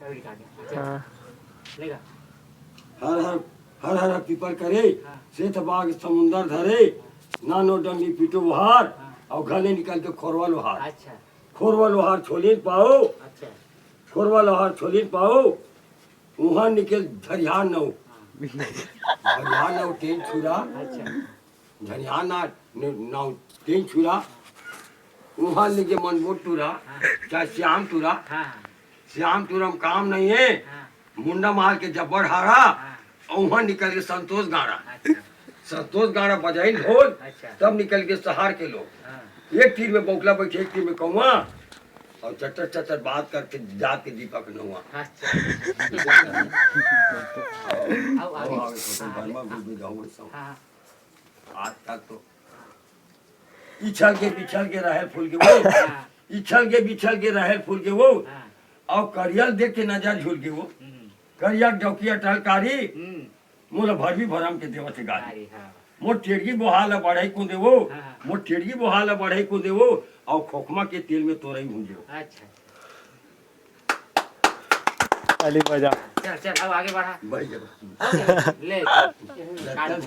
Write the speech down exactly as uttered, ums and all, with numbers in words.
हाँ। हर हर हर हर पीपर करे, हाँ। सेठ बाग समुंदर धरे, नानो डंडी पीटो बहार, हाँ। अउ घले निकल के खोरवा लोहार। अच्छा। खोरवा लोहार छोलिन पाओ, अच्छा। खोरवा लोहार छोलिन पाओ, उहाँ निकल झरिहार नौ। हाँ। झरिहार नौ टेन छुरा। अच्छा। झरिहार ना, न-, नौ टेन छुरा। उहाँ निकल मनबोट टूरा, हाँ। चाहे श्याम टूरा। हाँ। श्याम टूरा में काम नहीं है। हाँ। मुंडा मार के जब्बर हारा, हाँ। अउ उहाँ निकल के संतोष गाड़ा। अच्छा। संतोष गाड़ा बजाइन ढोल, अच्छा। तब निकल के सहार के लोग। हाँ। एक तीर में बौकला बैठे, एक तीर में कौआ, अउ चटर चटर बात करके जात के दीपक नौआ। अच्छा। अब आगे। अब आगे तो हाँ, बर्मा आगे। गुरु भी गाँव में सब। हाँ। आजकल तो इछल के बिछल के रहल फूल के वो, हाँ। इछल के बिछल के रहल फूल के वो, हाँ। अउ करियल देख के नजर झुल के वो, हम्म। करिया डौकिया टहलकारी, हम्म। मोला भरमी भरम के देवत हे गारी। गारी, हाँ। मोर टेड़गी बोहा ल बढ़ई को देवो, हाँ, हाँ। मोर टेड़गी बोहा ल बढ़ई को देवो, अउ खोखमा के तेल में तोरई भूंजेवो। अच्छा। ताली बजा। चल, चल, अब आगे बढ़ा। भाई जब ओके, ले। काट।